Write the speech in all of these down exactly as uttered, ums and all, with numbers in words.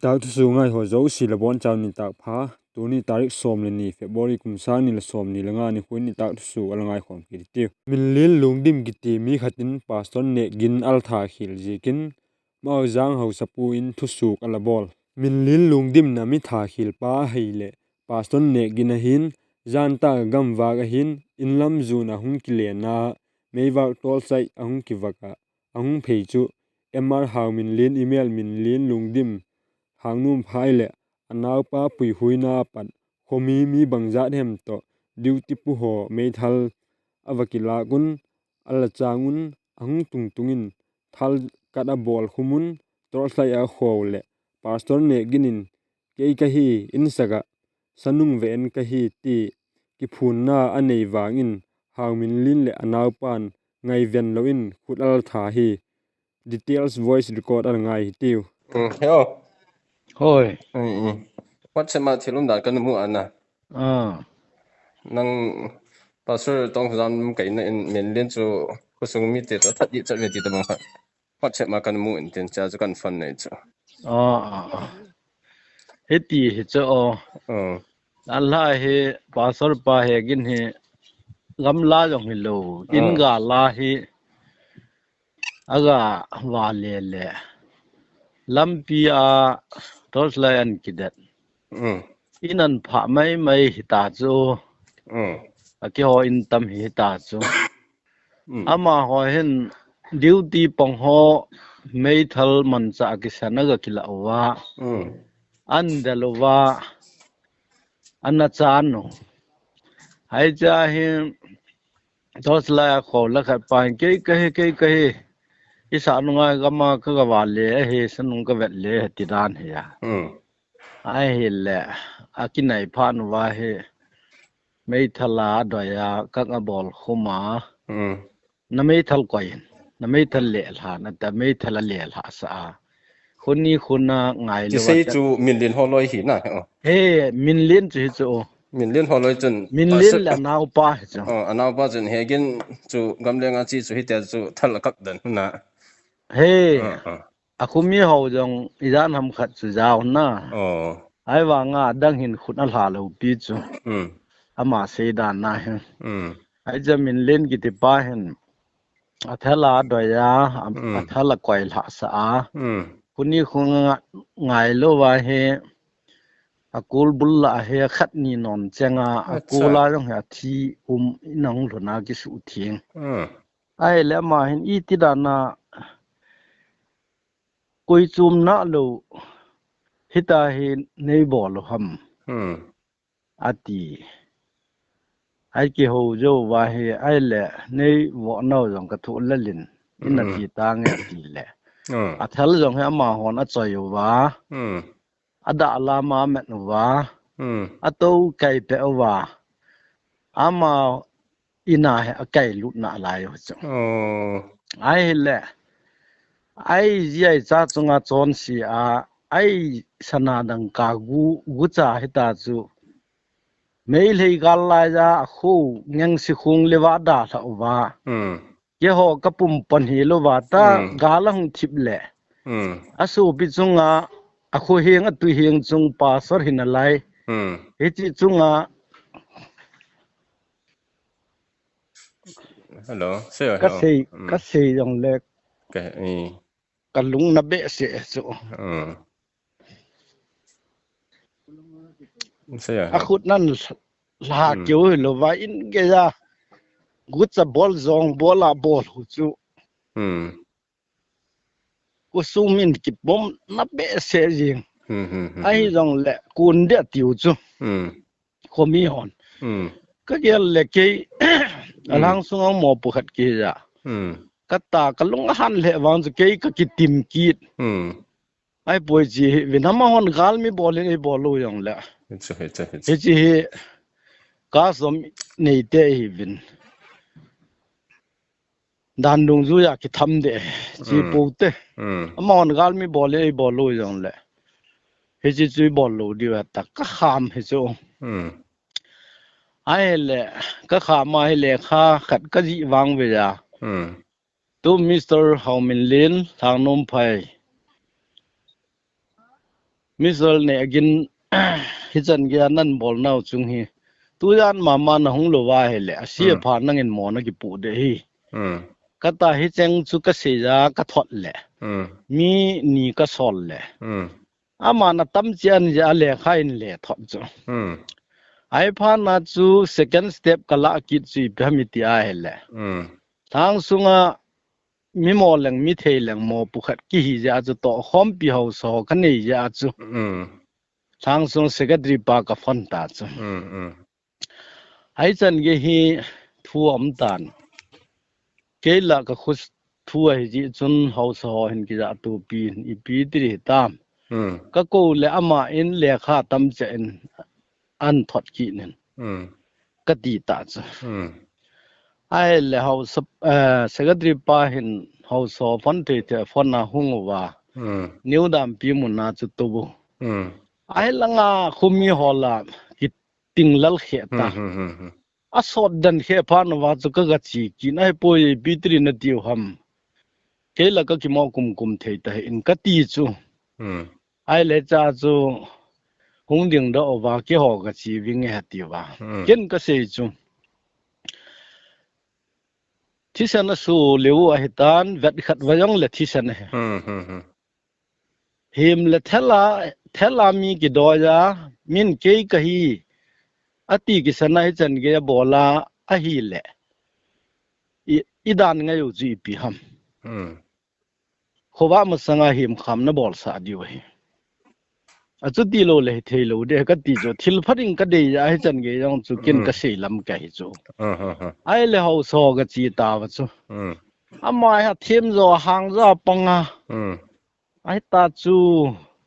Nitâk thusuak ngai haw zosia la bawn chau nitâk pha. Tuni tarik sawm le ni February kum sâng ni le sawmni le nga nikhua in nitâk thusuak a la ngaikhawm kit hitiu. Minlin Lungdim kiti mi khat in Pastor Nêkgin a la thakhial ziakin, Mauzang hausapu in thusuak a la bawl. Minlin Lungdim na mi thakhial pa ahileh Pastor Nêkgin ahi'n, zan tak ah gamvâk ahi'n, in lam zuan ah hung kilenna, meivâk tawlchai a hung kivak ah a hung phei chu, M R Hauminlin, Imel Minlin Lungdim, Hangnuam Phai leh a naupa Puihuina pat, khaw mi mi bangzat hem tawh, duty pu haw meithal a va kilâk un, a la châng un, a hung tung tung in, thal kat a bawl khum un, tawlchai a khaw leh, Pastor Nêkgin in, kei ka hi, in sak ah, sanung ve en ka hi ti, kiphunna a nei vang in, Hauminlin leh a naupa'n ngaiven lo in khut a la tha hi. Details voice record a la ngai hitiu. WhatsApp ma thil umdan ka na mu ana. Nang Pastor Tongzam kaina in Minlin chu khawsung mite chu a that di chat ve ti tabang kha WhatsApp ma ka na mu in tin cha chu kan phone nei chu. Hiti hi chu aw. A la hi Pastor pa Hegin hi gamla jong hilo, in ga la hi a ga vale le lampi a torchlight an kidet in an phah mai mai hita chu, a kihaw in tam hita chu. Amahaw hin duty pang haw meithal manchah a kisan a ga kila uva, an del uva, a na chan u. Haicha hi torchlight a khaw la khat pa in, kei ka hi, kei ka hi, i sa nungai gam a ka ga vale ahi, sa nung ka vet le ti dan hi a. Ahileh a kinai phat uva hi meithal a doi a, kak a bawl khum a, na meithal koi in, na meithal leh hlan a ta, meithal a leh hla sa a. Khuni khun a ngai lo a, chu Minlin haw lawi hi na. He, Minlin chu hi chu. Minlin haw lawi chun Minlin leh a naupa hi chu. A naupa chun Hegin chu gamleng a chi chu hite chu thal a kak dan huna. He, a khumi haw jong i jan ham khat chu zau na. Ahivang a dang hin khut a hla lo pi chu. Ama sei dan na hi. Ahi chu Minlin kiti pa hin a thal a doi a, a thal a koi hla sa a. Khuni khun a ngai lo a hi a kul bul lah a hi a khat ni nawn cheng a, a kul a jong hi a thi um in a hung lhun a kisuh thiang. Ahileh ama hin i ti dan a koichumna lo hita hi nei bawl u ham a ti. Ai kiho zo va hi, ahileh nei vawknau zong ka thu lel in, in a ti ta nge ti leh, a thal zong hi amahaw'n a choi uva, a dah lam a met uva, a to kai peh uva, ama in a hi a kai lutna lai u chu. Ahileh ai zi ai cha chung a chawnsia a, ai sana dangka gu, gucha hita chu Meitei gal lai a a khu ngengsi khung le va dalha uva, keihaw ka pum pan hi lo va ta, gal a hung thip leh a suapi chung a, a khu hiang a tui hiang chung pastor hi nalai. Hichi chung a ka sei zong le ka lung na behseh chu. A khut nan hla keu hilo va in gei a, gucha bawl zong bawl a bawl hu chu khusum in kipom na behseh zing. Ahi zong leh kun dia tiu chu, khomi hon ka gel le kei a lang sung ang mawpu khat kihi a, ka ta ka lung a han leh vang chu kei ka kitim kit. Ai puai chi hi vin, amahon gal mi bawl in ei bawl lo zong leh, hichi hi ka zom neite hi vin, dan dungzui a kitham de chi pute. Amahon gal mi bawl in ei bawl lo zong leh, hichi chu i bawl lo diu a tak ka kham hi chu. Ahileh ka kham a hi lekha khat ka zih vang ve a, tu Mister Hauminlin Thangnomphai Mister Nei a gin, hichan gei a nan bawlnau chung hi, tujan ma ma na hung lo a hileh a sia pha nang in maw na kipuak de hi. Ka ta hi cheng chu ka sei a ka thot leh, mi ni ka sawl leh, ama'n a tam chian zia a lekha in le thot chu. Ahi phatna chu second step ka lah kit chu ipi ham i ti a hileh, Thangsung a mi maw leng mi thei leng mawpu khat kihi zia chu tawh khawmpi hausa haw ka nei zia chu Thangsung secretary pa ka phone ta chu. Ahi chan gei hi thu a um ta'n. Kei lah ka khut thu ahi zia chun hausa haw hin kizahtuapi in ipi ti hi tam. Ka ko leh ama in lekha tam chia in an thot kit in ka ti ta chu. Ahileh hausa, secretary pa hin hausa phone thei thei phone a hung ua, New Dampi mun a chu to u. Ahi langa khumi haw la kiting lal khe ta. A sawt dan khe phat ua chu ka ga chi kit in ahi puai, ipi ti in a tiu ham. Kei lah ka kimaw kum kum thei ta hi in ka ti chu. Ahileh cha chu hung ding da uva keihaw ka chi ving e a tiu a. Ken ka sei chu, thisen a su leu ahi ta'n, vet khat va zong leh thisen ahi. Him leh thel a, thel a mi kidawi a, min kei ka hi a ti kisan a hichan gei a bawl a, ahileh i dan ngai u chu ipi ham. Khawvak masang a him kham na bawlsak diu ahi. A chuti lo leh hi theilo de ka ti chu, thil pha ding ka dei a hichan gei zong chu ken ka sei lam ka hi chu. Ahileh hausa haw ka chi ta ua chu, ama hi a thiam zaw a hang zaw a pang a, ahi ta chu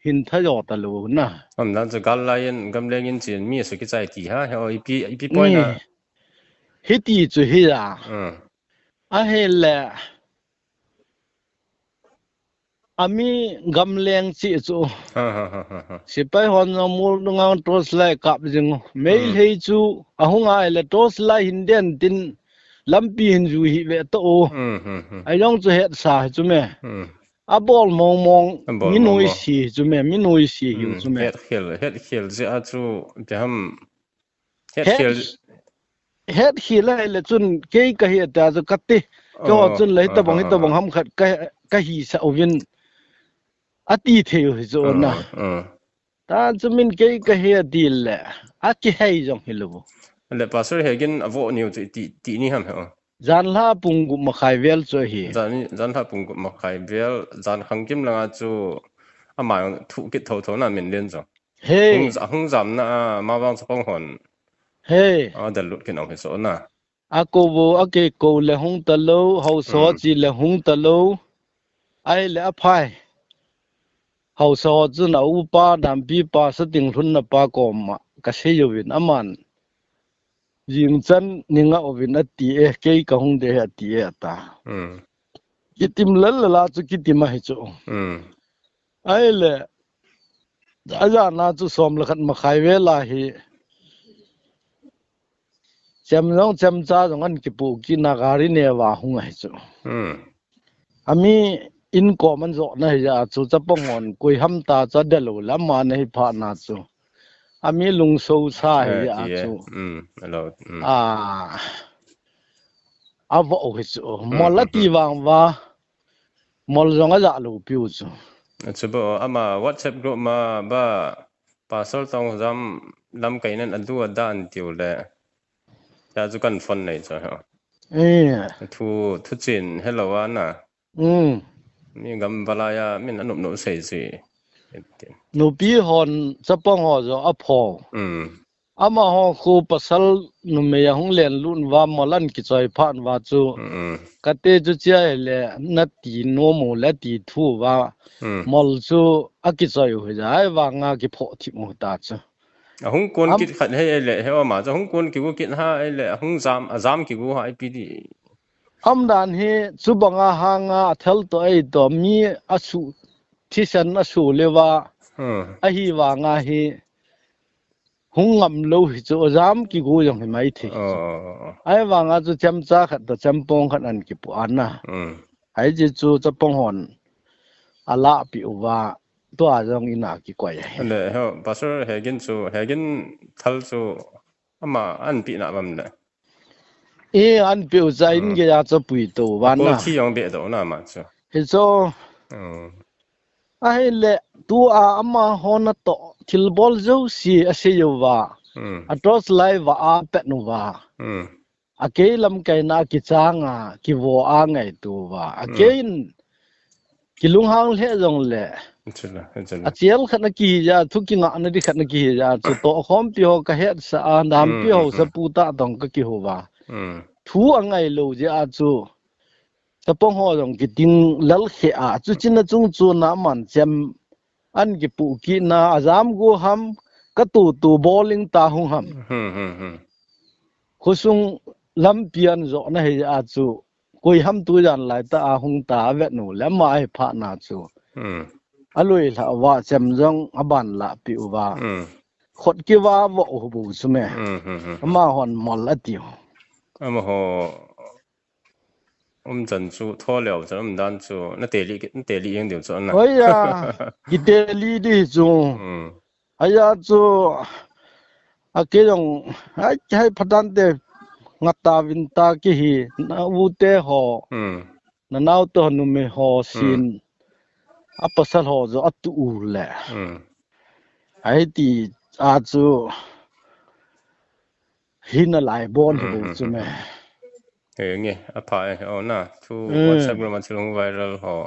hin tha zaw talo na. Amdan chu gal lai in gamleng in chin mi a su kichai ti ha, ipi point a. Hiti chu hi a. Ahileh a mi gamleng chi chu, sipai hon zong mul dung a torch light kap zing u. Meilhei chu a hung a leh torch light hin den tin lampi hin zui hi ve ta u. Ahi zong chu hetsa hi chu me. A bawl mawngmawng mi nuisia hi chu me, mi nuisia hiu chu me. Hetkhial zia chu, hetkhial ahileh chun kei ka hi a tia chu ka ti. Keihaw chun leh hitabang hitabang ham khat ka hisak uvin a ti thei u hi chu na. Ta chu min kei ka hi a ti leh a kihei zong hilo. Leh pastor Hegin a vak niu chu ti ni ham he. Janlha pung gup makhai vel chu ahi. Janlha pung gup makhai vel, jan khangkim langa chu ama thu kit tho tho na min len chu. A hung zamna a ma vang chapang hon a dal lut kin ong hi chu na. A ko u a kei ko leh hung talo, hausa chi leh hung talo. Ahileh a phai, hausa haw chun a upa Dampipa Satinglhunna pa kawm ah ka sei uvin ama'n, zingchan ni nga uvin a ti e, kei ka hung de a ti e a ta. Kitim lal lal a chu kitim ahi chu. Ahileh a zana chu sawm leh khat makhai vel a hi, chem zong chemcha zong an kipuak kit na gari neu a hung ahi chu. A mi in kawm an zawhna hi a chu chapang hon koi ham ta chu a dalo leh ama na hi phatna chu a mi lungsosa hi a chu a vak u hi chu. Mol a ti vang va, mol zong a zak lo piu chu. Chu ba ama WhatsApp group ma ba, pastor tawng zam lam kai nan a du a dan tiu leh, ta chu kan phone nei chu. Thu, thu chin helo a na. Mi gam valai a min a nop nop sei si. Nupi hon chapang haw zaw a phaw. Amahaw khu pasal numei a hung len lun va mol an kichoi phat va chu, ka te chu chia hileh na ti nuam u leh ti thu va, mol chu a kichoi u hi zai vang a kiphoh thim u ta chu. A hung kuan kit khat hei leh he ama chu hung kuan kigu kit ha leh a hung zam, a zam kigu ha ipi di. Amdan hi chubang a hang a thal tawh ei tawh mi a su, thisen a su leu a, ahi vang a hi hung ngam lo hi chu a zam kigu zong hi mai thei chu. Ahi vang a chu chemcha khat tawh chempawng khat an kipuak a na. Ahi zia chu chapang hon a lahpi u va, tua zong in a kikoi ahi. Pastor Hegin chu, Hegin Thal chu ama an pina bam le, i an piu cha in gei a chu pui to va na, thi jong be do na ma chu hi chu. Ahileh tu a ama hawna tawh thilbawl zosia a sei u va, a torch light va a pet u va, a kei lamkaina kichang a kivaw a ngaitua va, a kei in kilunghang leh zong leh, a chial khat na kihi a, thu kingakna di khat na kihi a chu tawh khawmpi haw ka hetsa a, nampi haw sapu ta tawng ka kihu va, thu a ngailo zia chu chapang haw zong kiting lal khe a, chu chin a chung chu na man chem an kipu kina a zam gu ham, ka tu tu bawling ta hung ham. Khusung lampi an zawhna hi a chu, koi ham tu zan lai ta a hung ta a vet nu le ama hi phatna chu a lui hla va chem zong a ban la pi u va, khot kiva va u bu chu me, ama hon mol a tiu. Amahaw um chan chu thaw leu chan um dan chu na teli, na teli eng deu chu ana. Oi a, kiteli di chu. Aya chu a kei zong, ai, hai phatante ngata vin ta kihi, na ute haw, na naute haw, numei haw sin, a pasal haw zaw a tu u le, ai ti a chu hina lai bawn hi bu chu me. He nge, a pha e, aw na, thu WhatsApp group a thil hung viral haw.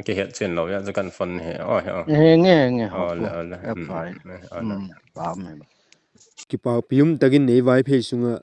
Kihet chin lo ya chu kan phone he, aw he, aw. He nge, he nge, aw le, aw le. Kipâkpi um tak in ei Vaiphei sung ah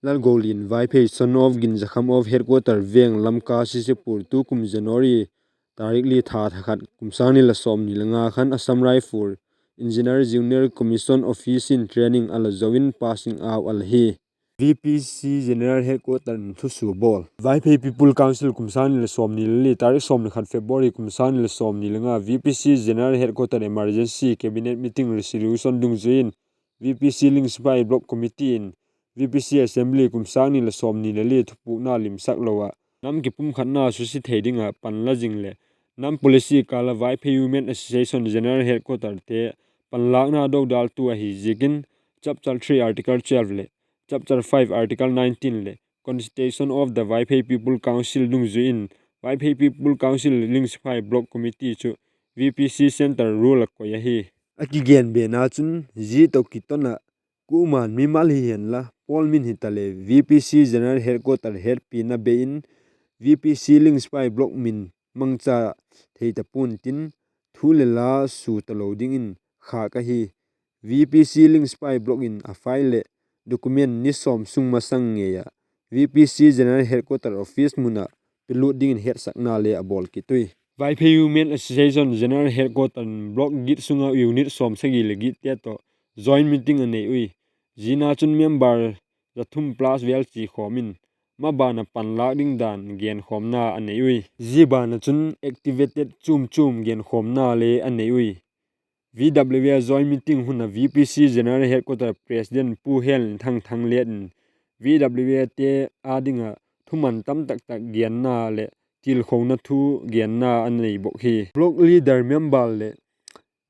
Lalgolian Vaiphei, son of Ginzakham of Headquarter Veng, Lamka, Sisipur, tu kum January tarik li tha tha khat kum sâng ni leh sawmni le nga khan Assam Rifle Engineer Junior Commission Office in training a la zo in passing out a la hi. VPC General Headquarter in thusua bawl. Vaiphei People Council kum sâng ni leh sawmni le li, tarik sawm le khat February kum sâng ni leh sawmni le nga, VPC General Headquarter Emergency Cabinet Meeting Resolution dungzui in, VPC Ling Sipai Block Committee in VPC Assembly kum sâng ni leh sawmni le li thupukna limsak lo ah nam kipumkhatna susia thei ding ah panla zing leh nam policy kâl ah Vaiphei Women Association General Headquarterte panlâkna dodaltu ahi ziakin, Chapter three, Article twelve leh Chapter five, Article nineteen leh Constitution of the Vaiphei People Council dungzui in, Vaiphei People Council Ling Sipai Block Committee chu VPC Centre Rule a koi ahi. A kigen bena chun, zia tawh kiton ah kuama'n mimal hi henla, pawl min hitaleh VPC General Headquarter hetpina bei in VPC Ling Sipai Block min mangcha thei ta pua'n tin, thu leh la sua talo dingin khâk ahi. VPC Ling Sipai Block in a file leh document ni sawm sung masang ngei ah VPC General Headquarter Office mun ah pelut dingin hetsakna le a bawl kit ui. Vaiphei Women Association General Headquarter in block giat sung ah unit sawmsagi leh giatte tawh joint meeting a nei ui. Zia ah chun member za thum plus vel chia khawm in, maban ah panlâk ding dan genkhawmna a nei ui. Zia ban ah chun activities chuam chuam genkhawmna le a nei ui. VWA joint meeting hun ah VPC General Headquarter President Pu Henthang Thanglet in VWAte â ding ah thuman tam tak tak genna leh tilkhona thu genna a nei bawk hi. Block leader member leh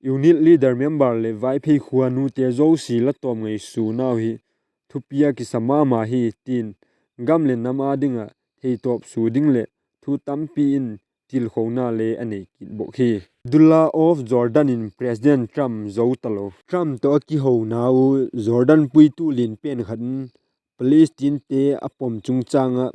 unit leader member leh Vaiphei khuanute zosia la tawm ngaisuanau hi thupi a kisa ma ma hi tin, gam leh nam â ding ah theitawp sua ding leh thu tampi in tilkhona le a nei kit bawk hi. Abdullah of Jordan in President Trump zo talo. Trump tawh a kihona u Jordan puitu lian pen khat in Palestinete a pom chungchâng ah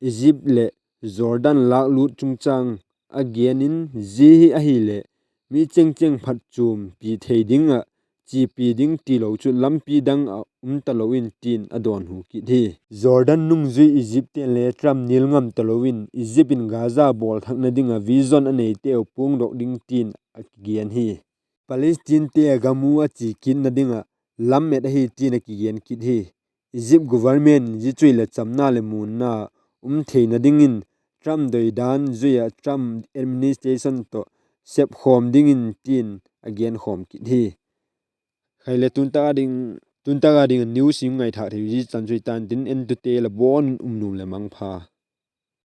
Egypt leh Jordan lâklût chungchâng a gen in, zia hi ahileh mi chengcheng phatchuampi thei ding ah chiapi ding tilo chu lampi dang ah um talo in tin a dawnhu kit hi. Jordan nungzui Egyptte'n le Trump nil ngam talo in Egypt in Gaza bawlthakna ding ah vision a neiteu puangdok ding tin a kigen hi. Palestinete a gam u a chia kitna ding ah lam et ahi tin a kigen kit hi. Egypt government in zia chu hileh chamna leh muanna um theina dingin Trump doidan zui ah Trump administration tawh sepkhawm dingin tin a genkhawm kit hi. Khaile, tun tak a ding a news i ngaithâk thei zia chan chu hi tan tin, entute la bawn un um nuam leh mangpha.